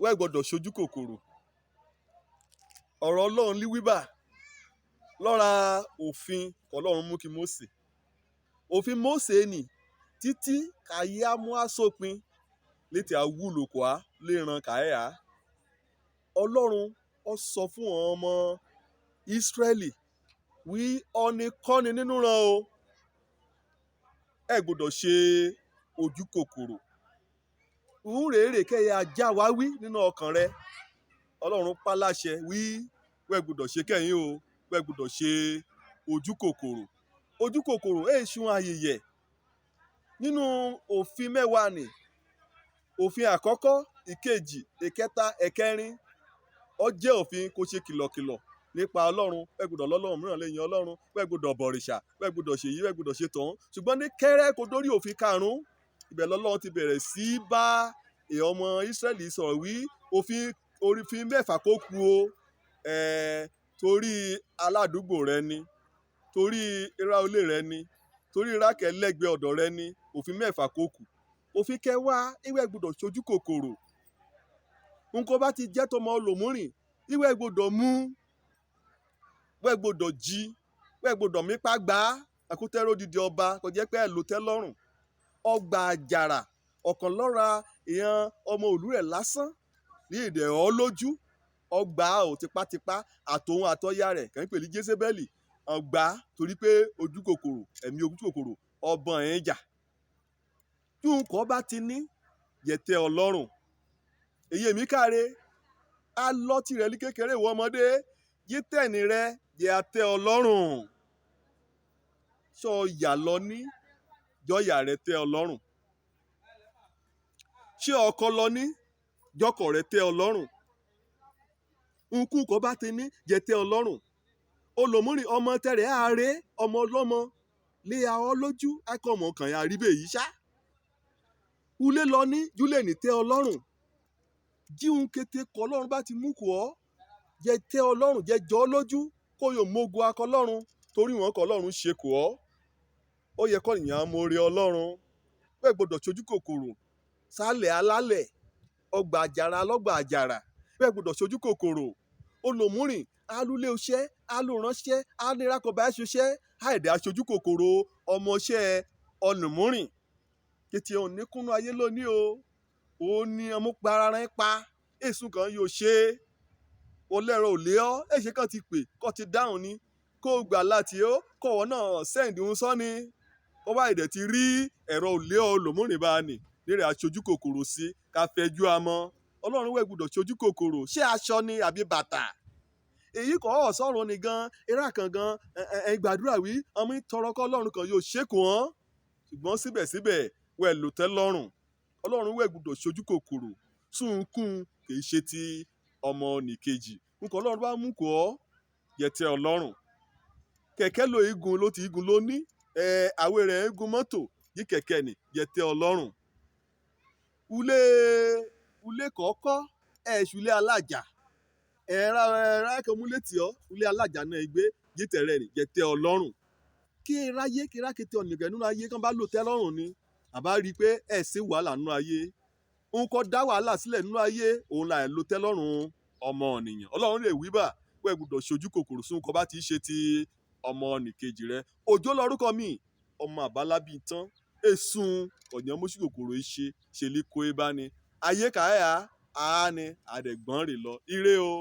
Wẹ́ẹ̀ gbọ́dọ̀ ṣojú kòkòrò. Ọ̀rọ̀ Ọlọ́run ní wíbà lọ́ra òfin k'Ọlọ́run mú kí Mósè. Òfin Mósè nì títí k'ayé á mú á sópin létí àwúlò kò á léran kàẹ́ á. Ọlọ́run ó sọ fún àwọn ọmọ Ísírẹ́lì wí ọnikọ́ni nínú ran o ẹ gbọ́dọ̀ ṣe ojú kòkòrò. Ń rèé kẹ́yẹ ajá wa wí nínú ọkàn rẹ. Ọlọ́run pa láṣẹ wí wẹ́ gbọ́dọ̀ ṣe kẹ́yìn o, wẹ́ gbọ́dọ̀ ṣe ojú kòkòrò. Ojú kòkòrò èè ṣun ayẹyẹ. Nínú òfin mẹ́wàá nì, òfin àkọ́kọ́, ìkejì, ìkẹta, ẹ̀kẹrin, ó jẹ́ òfin kó ṣe kìlọ̀kìlọ̀ nípa Ọlọ́run. Wẹ́ gbọ́dọ̀ lọ́lọ́run mìíràn lẹ́yìn Ọlọ́run, wẹ́ gbọ́dọ̀ bọ̀rìṣà, wẹ́ gbọ́dọ̀ ṣèyí, wẹ́ gbọ́dọ̀ ṣe tọ̀hún. Ṣùgbọ́n ní kẹ́rẹ́ kó dórí òfin karùn-ún, ibẹ̀ lọ́lọ́run ti bẹ̀rẹ̀ sí í bá èèyàn ọmọ Ísírẹ́lì sọ̀rọ̀ wí òfin orífin mẹ́fà kó ku o, torí aládùúgbò rẹ ni, torí irá ilé rẹ ni, torí irákẹ́ lẹ́gbẹ̀ẹ́ ọ̀dọ̀ rẹ ni, òfin mẹ́fà kó kù. Òfin kẹwàá, ìwẹ́ gbọ́dọ̀ ṣojú kòkòrò. Nǹkan bá ti jẹ́ tọmọ olòmúrìn, ìwẹ́ gbọ́dọ̀ mú, wẹ́ gbọ́dọ̀ jí, wẹ́ gbọ́dọ̀ mípa gbá, àkútẹ́rọ́ odidi ọba kò jẹ́ pé ẹ̀ lò tẹ́ lọ́rùn. Ọgbà àjàrà ọ̀kan lọ́ra èèyàn ọmọ òlú rẹ̀ lásán ní èdè ọ̀ lójú. Ọgbà ò tipátipá àtòun àtọ́yá rẹ̀ kàn ń pè ní Jésébẹ́lì. Ọgbà torí pé ojú kòkòrò, ẹ̀mí ojú kòkòrò, ọbọ̀n ẹ̀ ń jà. Tí nǹkan bá ti ní, yẹtẹ́ Ọlọ́run. Èyí èmi káre, á lọ tirẹ̀ ní kékeré ìwọ ọmọdé, yí tẹ̀nì rẹ yẹ atẹ́ Ọlọ́run. Ṣọ yà lọ ní, jọ̀yà rẹ tẹ́ Ọlọ́run. Ṣé ọkọ lọ ní, jọkọ̀ rẹ tẹ́ Ọlọ́run. Nkú kò bá ti ní, jẹ tẹ́ Ọlọ́run. Olòmúrìn ọmọ tẹrẹ àárẹ̀ ọmọ ọlọ́mọ lé a ọ́ lójú akọ̀mọ̀ kàn yà rí bẹ́ẹ̀ yìí ṣá. Ulé lọ ní, júlẹ̀ ní tẹ́ Ọlọ́run. Jíhun kété kọ Ọlọ́run bá ti mú kù ọ́, jẹ tẹ́ Ọlọ́run, jẹ jọ́ lójú, kó yóò mógun akọ Ọlọ́run torí wọn kọ Ọlọ́run ṣe kù ọ́. Ó yẹ kọ́ nìyẹn amóore Ọlọ́run. Wẹ́ẹ̀ gbọ́dọ̀ ṣojú kòkòrò. Sálẹ̀ alálẹ̀, ọgbà àjàrà lọ́gbà àjàrà. Wẹ́ẹ̀ gbọ́dọ̀ ṣojú kòkòrò. Olòmúrìn alúlé iṣẹ́, alúránṣẹ́, anírakọ̀bá ṣiṣẹ́, àìdè aṣojú kòkòrò ọmọọṣẹ́ ọlùmúrìn. Kété òní kúnnú ayé lónìí o, ó ní ọmú parara pa, èsùn kan yóò ṣe é. O lẹ́rọ ò lé ọ́, èṣe kan ti pè, kọ́ ti dáhùn ni. Kó o gbà láti ó, kọ̀wọ́ náà sẹ́ǹdì ń sọ́ ni. Kó bá ìdẹ̀ ti rí ẹ̀rọ ò lé ọ́ olòmúrìn bá a nì, nírẹ̀ aṣojú kòkòrò sí, ká fẹjú amọ́. Ọlọ́run wẹ̀ gbọ́dọ̀ ṣojú kòkòrò. Ṣé aṣọ ni àbí bàtà? Èyí kọ́ ọ̀sọ́run ni gan, eré kan gan, ẹ gbàdúrà wí, ọmọ tọrọ kọ́ Ọlọ́run kan yóò ṣekùn ọ́n. Ṣùgbọ́n síbẹ̀síbẹ̀, wẹ̀ lò tẹ́ lọ́rùn. Ọlọ́run wẹ̀ gbọ́dọ̀ ṣojú kòkòrò. Súnkún kì í ṣe ti ọmọ nìkejì. Nǹkan Ọlọ́run bá mú kọ́ ọ́, yẹ tẹ́ Ọlọ́run. Kẹ̀kẹ́ lo igun ló ti igun ló ní. Àwẹ̀ rẹ̀ ń gun mọ́tò, yí kẹ̀kẹ́ nì, yẹ tẹ́ Ọlọ́run. Ulé ulé kọ̀ọ̀kọ́, ẹ̀ṣù ilé alájà. Ẹ̀rá ẹ̀rá kan mú létí ọ́, ulé alájà náà gbé, yí tẹ̀rẹ̀ nì, yẹ tẹ́ Ọlọ́run. Kí ráyé kí rákété ọ̀nìkẹ́ nínú ayé kán bá lò tẹ́ lọ́rùn ni, àbá rí i pé ẹ̀ sí wàhálà nínú ayé. Nǹkan dá wàhálà sílẹ̀ nínú ayé, òun là ń lo tẹ́ lọ́rùn ọmọ ènìyàn. Ọlọ́run lè wí bà, wẹ́ gbọ́dọ̀ ṣojú kòkòrò sún nǹkan bá ti ṣe ti ọmọ nìkejì rẹ. Òjó lorúkọ mi, ọmọ àbálábí tán. Èsùn ọ̀yàn mọ́ṣú kòkòrò ìṣe ṣe lè kó e bá ni. Ayé kàáyà, àá ni, àdẹ̀gbọ́n rè lọ. Ire o.